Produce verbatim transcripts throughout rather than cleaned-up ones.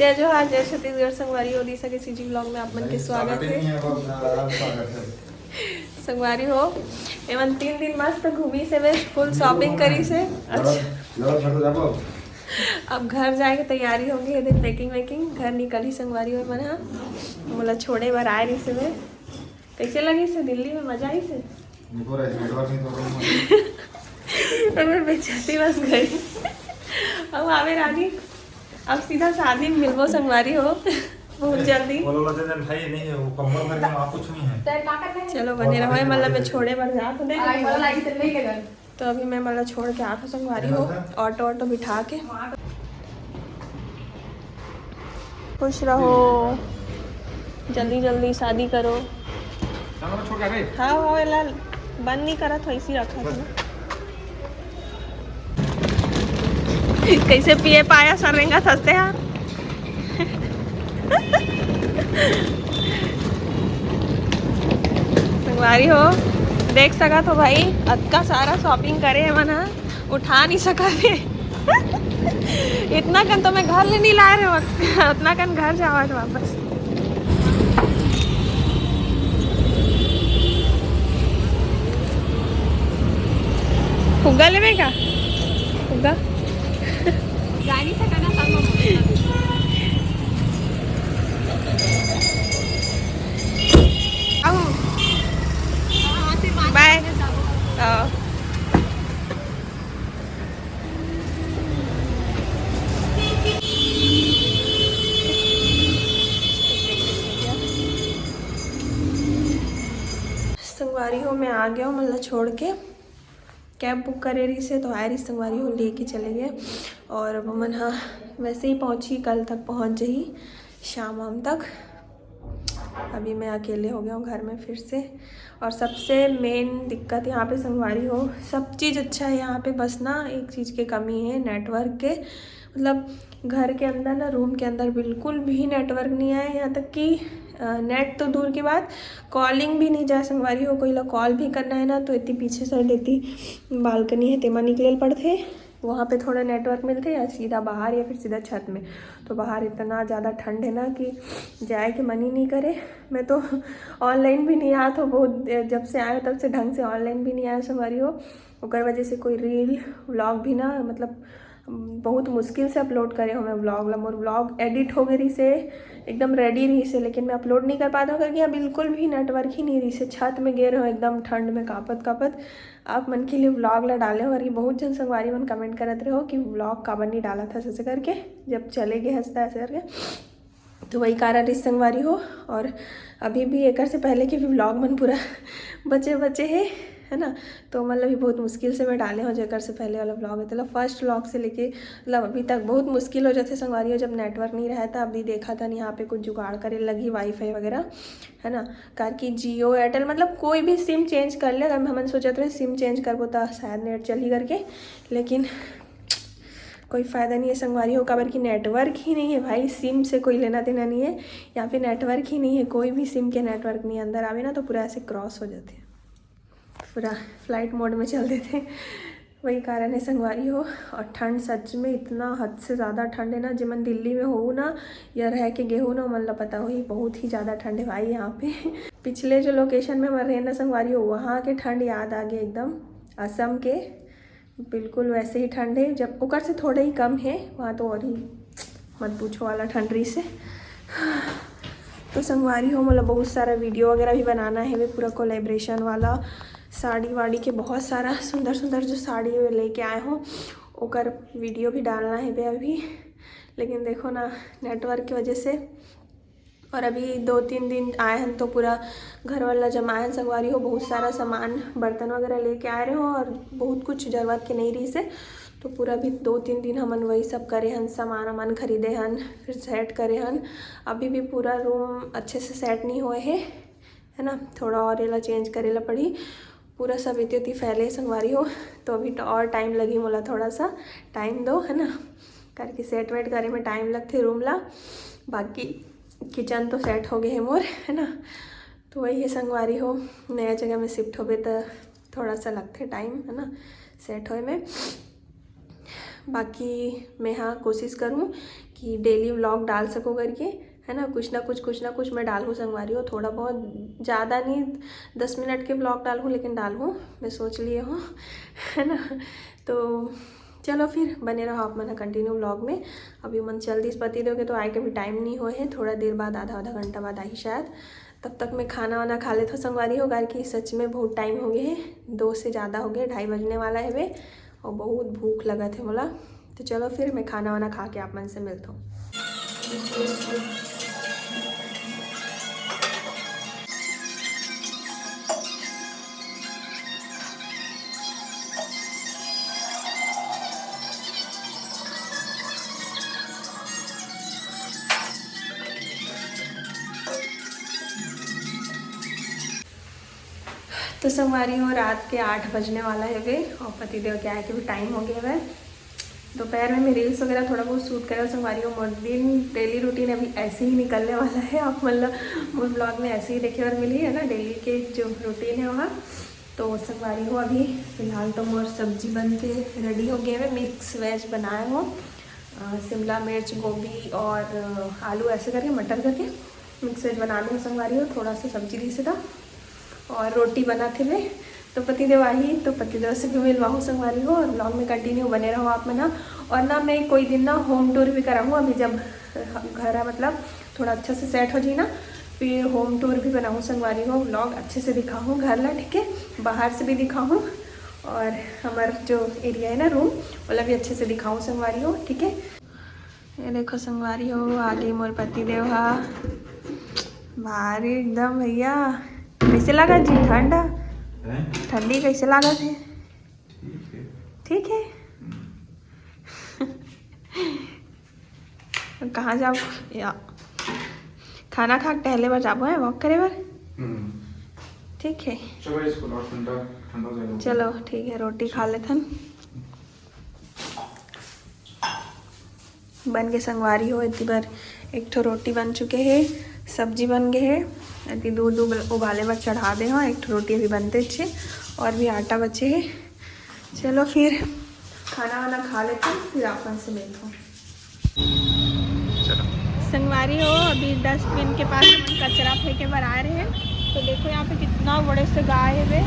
जय जोहार, जय छत्तीसगढ़। संगवारी हो, दिशा के सीजी ब्लॉग में आप मन के स्वागत है। संगवारी हो, एमन तीन दिन मस्त घूमिस हे, फुल शॉपिंग करिस हे। अच्छा, अब घर जाए के तैयारी होगे, एदे पैकिंग वैकिंग, घर निकलही संगवारी हो। मन ह मोला छोड़े बर आए रहिस हे। कैसे लगिस हे दिल्ली में? मजा आइस हे? निको रहे, नेटवर्क नहीं तो। अबे बेइज्जती बस गई। अब आवे रानी, अब सीधा शादी में मिलबो संगवारी हो, बहुत जल्दी। बोलो लो, जन भाई नहीं है, वो कम्बल भर के वहाँ कुछ नहीं है। चलो बने रहो, मतलब मैं छोड़े बर जात हूँ, देख। तो अभी मैं मतलब छोड़ के आत हूँ संगवारी हो, ऑटो ऑटो बिठा के। खुश रहो, जल्दी जल्दी शादी करो। हाँ, हाँ, एला बंद नहीं करत हो, इसी रखा था। कैसे पिए पाया सर रेंगा थसते हा। संगवारी हो, देख सकत हो भाई, अतका सारा शॉपिंग करे हे मन ह, उठा नहीं सकत हे। इतना कन तो मैं घर ले नहीं लाए रहे, उतना कन घर जावा था वापस। फुग्गा लेवे का? फुग्गा? जा नहीं सकत ना, सब हम। बाय। हाँ। संगवारी हो, मैं आ गया हूँ, मतलब छोड़ के। कैब बुक करे रहिस हे, तो आए रहिस संगवारी हो, लेके चले गए। और अब मन ह वैसे ही पहुँची, कल तक पहुँच जाही, शाम वाम तक। अभी मैं अकेले हो गया हूँ घर में फिर से। और सबसे मेन दिक्कत यहाँ पे संगवारी हो, सब चीज़ अच्छा है यहाँ पे, बस ना एक चीज़ की कमी है, नेटवर्क के। मतलब घर के अंदर ना, रूम के अंदर बिल्कुल भी नेटवर्क नहीं आया। यहाँ तक कि नेट तो दूर की बात, कॉलिंग भी नहीं जाए संगवारी हो। कोई ला कॉल भी करना है ना, तो इतनी पीछे साइड इतनी बालकनी है, तेमा निकले पड़ते, वहाँ पे थोड़ा नेटवर्क मिलते या सीधा बाहर या फिर सीधा छत में। तो बाहर इतना ज़्यादा ठंड है ना कि जाए के मन ही नहीं करे। मैं तो ऑनलाइन भी नहीं आया था बहुत, जब से आया तब से ढंग से ऑनलाइन भी नहीं आया संगवारी हो। ओकर वजह से कोई रील व्लॉग भी ना, मतलब बहुत मुश्किल से अपलोड करे हो मैं व्लॉग ला। मोर व्लॉग एडिट हो गए रहिस हे, एकदम रेडी रहिस हे, लेकिन मैं अपलोड नहीं कर पाता हूँ, क्योंकि यहाँ बिल्कुल भी नेटवर्क ही नहीं रहिस हे। छत में गे रहो एकदम ठंड में कांपत कांपत, आप मन के लिए व्लॉग ला डाले हो। और ये बहुत जन संगवारी मन कमेंट करत रहे हो कि व्लॉग काबर नहीं डाला था ऐसे करके, जब चले गए हंसता ऐसे करके। तो वही कारण रहिस संगवारी हो। और अभी भी एकर से पहले के भी व्लॉग मन पूरा बचे बचे है, है ना। तो मतलब ये बहुत मुश्किल से मैं डाले हूँ, जेकर से पहले वाला व्लॉग है, मतलब फर्स्ट व्लॉग से लेके मतलब अभी तक बहुत मुश्किल हो जाते संगवारी हो, जब नेटवर्क नहीं रहता। अभी देखा था यहाँ पे कुछ जुगाड़ करे लगी, वाईफाई वगैरह, है ना। कार की जियो, एयरटेल, मतलब कोई भी सिम चेंज कर ले। अगर हमन सोचत रहे सिम चेंज करबो तो शायद नेट चली करके, लेकिन कोई फ़ायदा नहीं है संगवारी हो, काबर कि नेटवर्क ही नहीं है भाई। सिम से कोई लेना देना नहीं है, यहाँ पे नेटवर्क ही नहीं है, कोई भी सिम के नेटवर्क नहीं है। अंदर आवे ना तो पूरा ऐसे क्रॉस हो जाते हैं, पूरा फ्लाइट मोड में चल देते हैं। वही कारण है संगवारी हो। और ठंड सच में इतना हद से ज़्यादा ठंड है ना, जेमन दिल्ली में हो ना या रह के गे हो ना, मन ला पता होही, बहुत ही ज़्यादा ठंड है भाई यहाँ पे। पिछले जो लोकेशन में हमारे रहे ना संगवारी हो, वहाँ के ठंड याद आ गया एकदम, असम के। बिल्कुल वैसे ही ठंड है, जब ओकर से थोड़ा ही कम है, वहाँ तो और ही मत पूछो वाला ठंड रहिस हे। तो संगवारी हो, मतलब बहुत सारा वीडियो वगैरह भी बनाना है, वे पूरा कोलेब्रेशन वाला साड़ी वाड़ी के बहुत सारा सुंदर सुंदर जो साड़ी लेके आए हो, ओकर वीडियो भी डालना है बे अभी। लेकिन देखो ना, नेटवर्क की वजह से। और अभी दो तीन दिन आए हन तो पूरा घर वाला जमाए हन संगवारी हो, बहुत सारा सामान बर्तन वगैरह लेके आए रहे हो और बहुत कुछ जरूरत के नहीं रहिस हे। तो पूरा भी दो तीन दिन हमन वही सब करे हन, सामान वामान खरीदे हन, फिर सेट करे हन। अभी भी पूरा रूम अच्छे से सेट नहीं होए हे, है ना, थोड़ा और एला चेंज करे ला पड़ी। पूरा सब इति उति फैले संगवारी हो, तो अभी तो और टाइम लगी मोला, थोड़ा सा टाइम दो, है ना, करके सेट वेट करे में टाइम लगथे रूम ला। बाकी किचन तो सेट हो गए है मोर, है ना। तो वही है संगवारी हो, नया जगह में शिफ्ट होबे तो थोड़ा सा लगथे टाइम, है ना, सेट होए में। बाकी मैं हाँ कोशिश करूँ कि डेली व्लॉग डाल सको करके, है ना। कुछ ना कुछ, कुछ ना कुछ मैं डालूँ संगवारी हो, थोड़ा बहुत, ज़्यादा नहीं, दस मिनट के व्लॉग डालूँ, लेकिन डालूँ, मैं सोच लिए हूँ, है ना। तो चलो फिर बने रहो आप मन कंटिन्यू व्लॉग में। अभी मन चल दिस पति देव के, तो आए के भी टाइम नहीं होए है, थोड़ा देर बाद, आधा आधा घंटा बाद आही शायद। तब तक मैं खाना वाना खा लेथो संगवारी हो, काबर कि सच में बहुत टाइम हो गए है, दो से ज़्यादा हो गए, ढाई बजने वाला है वे, और बहुत भूख लगत है मोला। तो चलो फिर मैं खाना वाना खा के आप मन से मिलता हूँ। तो संगवारी हो, रात के आठ बजने वाला है वे, और पतिदेव के आए के भी टाइम हो गया है। दोपहर में मैं रील्स वगैरह थोड़ा बहुत शूट करे संगवारी हो। मोर दिन डेली रूटीन अभी ऐसे ही निकलने वाला है, आप मतलब मोर ब्लॉग में ऐसे ही देखे बर मिली है ना, डेली के जो रूटीन है वहाँ। तो संगवारी हो, अभी फिलहाल तो मोर सब्जी बन के रेडी हो गए है। मिक्स वेज बनाए हो, अ, शिमला मिर्च, गोभी और, अ, आलू ऐसे करके, मटर करके मिक्स वेज बना ली संगवारी हो। थोड़ा सा सब्जी ली से था और रोटी बना थे मैं। तो पतिदेव आही तो पतिदेव से भी मिलवाहूँ संगवारी हो, और ब्लॉग में कंटिन्यू बने रहो आप मन ह। और ना मैं कोई दिन ना होम टूर भी कराहूँ, अभी जब घर है मतलब थोड़ा अच्छा से सेट हो जाए ना, फिर होम टूर भी बनाऊँ संगवारी हो, ब्लॉग अच्छे से दिखाऊँ घर ला, ठीक है, बाहर से भी दिखाऊँ और हमार जो एरिया है ना रूम, ओला भी अच्छे से दिखाऊँ संगवारी हो, ठीक है। ये देखो संगवारी हो, आगे मोर पति देव हा। भारी एकदम भैया। कैसे लगा जी ठंडा? हैं? ठंडी कैसे लगा थे? ठीक है। ठीक है। हम्म। कहाँ जाओ? या खाना खा के टहले बर जाबो है, वॉक करे बर। हम्म। ठीक है। चलो इसको लाओ, ठंडा ठंडा हो जाएगा। चलो ठीक है, रोटी खा लेथन। बन के संगवारी हो, इतनी बार एक ठो रोटी बन चुके हे, सब्जी बन गए हे, अति दूध उबल-, उबाले बर चढ़ा दे हो। एक ठो रोटी अभी बनते छे और भी आटा बचे हे। चलो फिर खाना वाना खा लेते हैं, फिर आप मन से मिलते हैं। चलो। संगवारी हो, अभी डस्टबिन के पास हमन कचरा फेंके बर आए रहे। तो देखो यहाँ पे कितना बड़े से गाय है बे।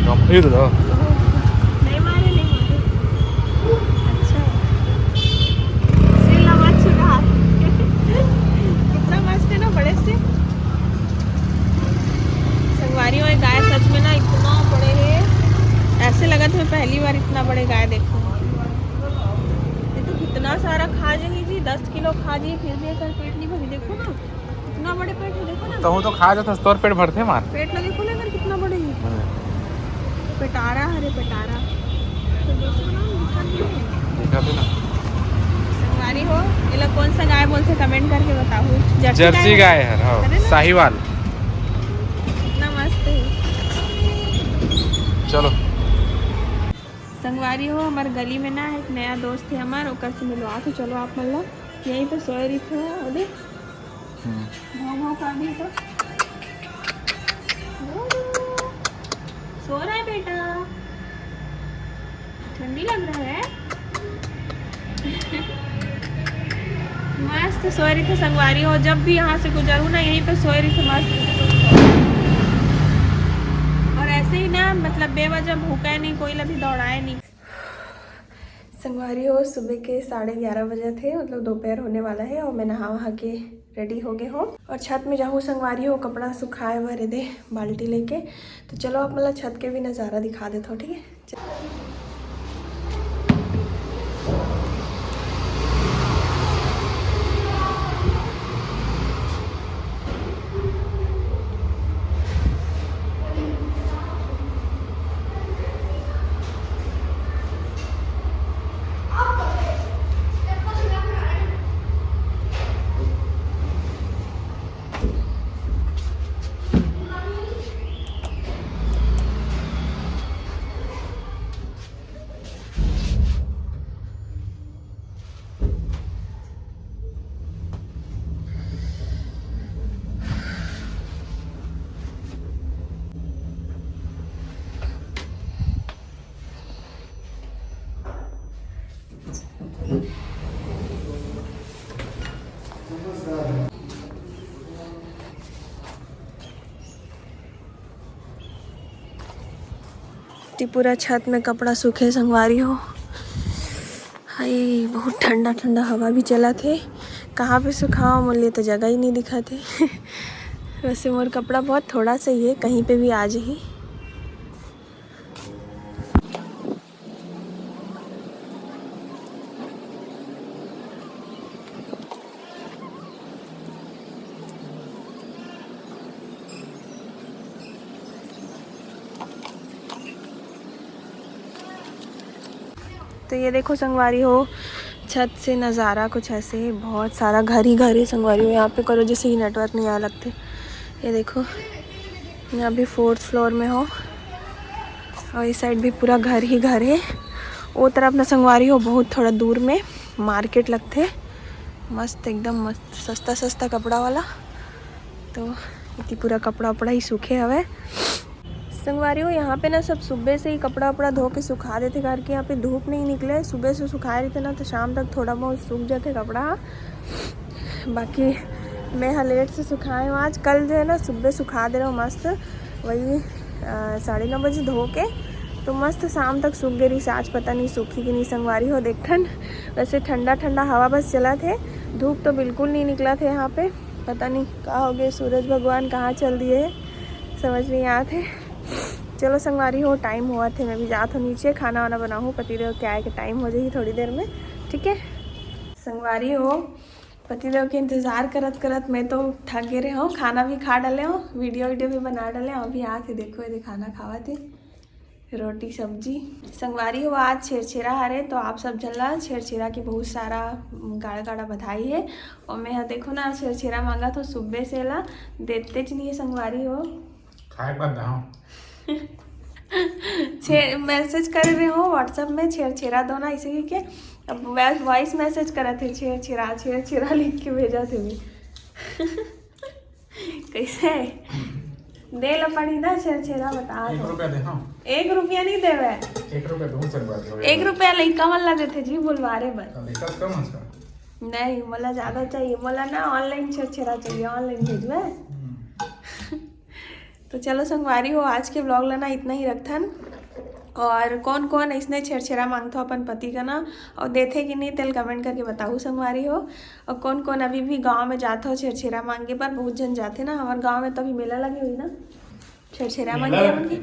गंभीर था। नहीं मारे, नहीं मारे। अच्छा। सिल ना मत छुड़ा। कितना मस्त है ना, बड़े से। संगवारी हो, गाय सच में ना इतना बड़े है, ऐसे लगत है पहली बार इतना बड़े गाय देखो। ये तो कितना सारा खा जाही जी, दस किलो खा जाही, फिर भी एकर पेट नहीं भरी। देखो ना, इतना बड़े पेट है, देखो ना। तहूँ तो खा जाथस, तोर पेट भरथे मार। पेट ला देखो ना एकर कितना बड़े है। हाँ। पेटारा, अरे पेटारा। तो दोस्तों ना, दिखा दिए। देखा थे ना। संगवारी हो, ये लोग कौन सा गाय बोलते, कमेंट करके बताओ। जर्सी जर्सी गाय गाय है, हाँ, है ना? साहिवाल। कितना मस्त है। चलो। संगवारी हो, हमार गली में ना एक नया दोस्त है हमार, ओकर से मिलवा तो चलो आप मन ला। यहीं पे सोए रही थे, अरे। हम्म। भाव भाव कर दी तो। सो रहा है बेटा। ठंडी लग रहा है। मस्त सोए रही थे संगवारी हो, जब भी यहाँ से गुजरू ना, यहीं पे सोए रही थे मस्त। और ऐसे ही ना, मतलब, बेवजह भूखा है नहीं, कोई लभी दौड़ाए नहीं। संगवारी हो, सुबह के साढ़े ग्यारह बजे थे, मतलब दोपहर होने वाला है, और मैं नहा वहा के रेडी हो गए हो और छत में जाहूँ संगवारी हो, कपड़ा सुखाए बर दे बाल्टी लेके। तो चलो आप मतलब छत के भी नज़ारा दिखा देता हूँ, ठीक है। ती पूरा छत में कपड़ा सूखे संगवारी हो। हाय, बहुत ठंडा ठंडा हवा भी चलत हे। कहाँ पे सुखाओ, मोर लिए तो जगह ही नहीं दिखत हे। वैसे मोर कपड़ा बहुत थोड़ा सा ही है, कहीं पे भी आ जाही। तो ये देखो संगवारी हो, छत से नज़ारा कुछ ऐसे है। बहुत सारा घर ही घर है संगवारी हो। यहाँ पे करो जैसे ही नेटवर्क नहीं आया लगते। ये देखो, मैं अभी फोर्थ फ्लोर में हो और इस साइड भी पूरा घर ही घर है। वो तरफ ना संगवारी हो, बहुत थोड़ा दूर में मार्केट लगते, मस्त, एकदम मस्त, सस्ता सस्ता कपड़ा वाला। तो इतनी पूरा कपड़ा उपड़ा ही सूखे हवे। संगवारी हो, यहाँ पे ना सब सुबह से ही कपड़ा उपड़ा धो के सुखा देते, करके यहाँ पे धूप नहीं निकले। सुबह से सुखाए रहते ना, तो शाम तक थोड़ा बहुत सूख जाते कपड़ा। बाकी मैं हा लेट से सुखाए हूँ आज। कल जो है ना, सुबह सुखा दे रहे हो मस्त, वही अ, साढ़े नौ बजे धो के, तो मस्त शाम तक सूख गई रही। आज पता नहीं सूखी कि नहीं संगवारी हो, देखथन। वैसे ठंडा ठंडा हवा बस चलत हे, धूप तो बिल्कुल नहीं निकलत हे यहाँ पे। पता नहीं का हो गए, सूरज भगवान कहाँ चल दिए हे, समझ नहीं आत हे। चलो संगवारी हो, टाइम होवत हे, मैं भी जात हूँ नीचे, खाना वाना बनाहूँ। पतिदेव के आए के टाइम हो जाही थोड़ी देर में, ठीक है संगवारी हो। पतिदेव के इंतजार करत करत मैं तो थक गे रहे हूँ, खाना भी खा डाले हूँ, वीडियो वीडियो भी बना डाले हूँ। अभी आत हे, देखो ये खाना खावत हे, रोटी सब्जी। संगवारी हो, आज छेरछेरा हरे, तो आप सब झन ला छेरछेरा के बहुत सारा गाड़ा गाड़ा बधाई है। और मैं हा देखो ना, छेरछेरा मांगा तो सुबे से ला देते च नहीं है संगवारी हो। खाए के बाद दाओ। छे मैसेज कर रहे हो व्हाट्सएप में, छेरछेरा दो ना, इसे के अब वॉइस मैसेज करत हे, छेरछेरा छेरछेरा लिख के भेजत हे। कैसे दे ला पड़ी ना छेरछेरा, बता एक दो। रुपया दे, हाँ। एक रुपया नहीं देवे। एक रुपया दो संगवारी हो। एक रुपया लइका मन ला देथे जी, बुलवारे बर। हाँ, लइका कम है इसका। नहीं, मोला ज्यादा चाहिए, मोला ना ऑनलाइन छेरछेरा चाहिए, ऑनलाइन भेजवे। हम्म। तो चलो संगवारी हो, आज के व्लॉग ला ना इतना ही रखथन। और कौन कौन इसने छेरछेरा मांगथो अपन पति का ना, और देथे कि नहीं, तेल कमेंट करके बताऊ संगवारी हो। और कौन कौन अभी भी गांव में जात हो छेरछेरा मांगे बर? बहुत झन जाथे ना, हमारे गांव में तो अभी मेला लगे हुई ना, छेरछेरा मेला मांगे लगे। हमन के,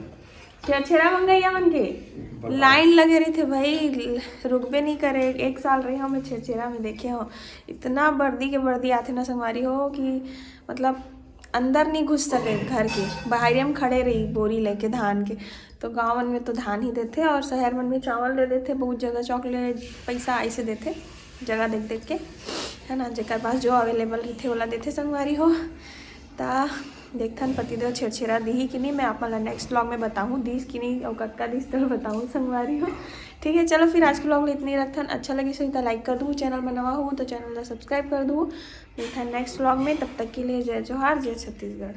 छेरछेरा मांगे या मन के बता। लाइन लगे रही थे भाई, रुकबे नहीं करे। एक साल रही हूँ मैं छेरछेरा में, देखे हो इतना बर्दी के बर्दी आथे ना संगवारी हो कि मतलब अंदर नहीं घुस सके घर के, बाहर में खड़े रही बोरी लेके धान के। तो गाँव मन में तो धान ही देथे और शहर मन में चावल दे देथे, बहुत जगह चॉकलेट पैसा ऐसे देथे, जगह देख देख के, है ना, जेकर पास जो अवेलेबल रहिथे ओला देथे संगवारी हो। ता देखथन पतिदेव छेरछेरा दिही कि नहीं, मैं आप मन ला नेक्स्ट व्लॉग में बताहूँ दिस कि नहीं और कक्का दिस तो बताहूँ संगवारी हो। ठीक है, चलो फिर आज के व्लॉग में इतनी रखथन। अच्छा लगी सही तो लाइक कर दूँ, चैनल में नवा हूँ तो चैनल ला सब्सक्राइब कर दूँ। मिलथन नेक्स्ट व्लॉग में, तब तक के लिए जय जोहार, जय छत्तीसगढ़।